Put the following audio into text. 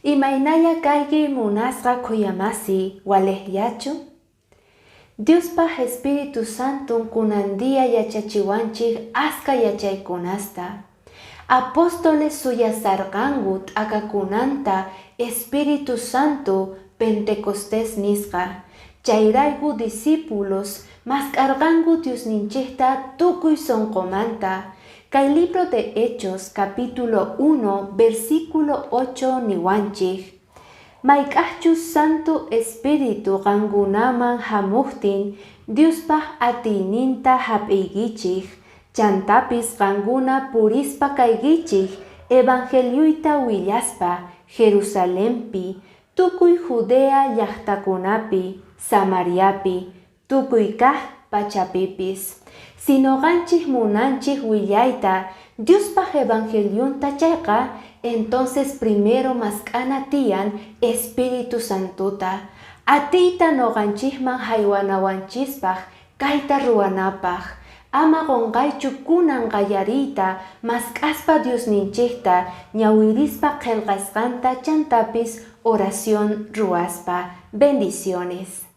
Imaynalla kayki munasqa khuyamasi, waliqllachu? Diospaq Espíritu Santon kunan día yachachiwanchik aska yachaykunasta. Apóstoles suyasarqanku t'akakunanta Espíritu Santo Pentecostés nisqa. Chayrayku discípulos mask'arqanku Diosninchikta tukuy sunqumanta. Kay libro de Hechos capítulo 1 versículo 8 niwanchik. Mayk'aqchus Santo Espíritu qankunaman hamuqtin Diospaq atiyninta hap'iykichik, chantapis qankuna purispa kaykichik evangelioyta willaspa Jerusalenpi, tukuy Judea llaqtakunapi, Samariapi, tukuy kaq pachapipis. Si noqanchik munanchik willayta Diospaq evangelionta chayqa, entonces primero mask'ana tiyan Espíritu Santota. Atiyta noqanchikman haywanawanchispaq kayta ruwanapaq. Ama qunqaychu kunan qallariyta mask'aspa Diosninchikta ñawirispa qillqasqanta chantapis oración ruwaspa. Bendiciones.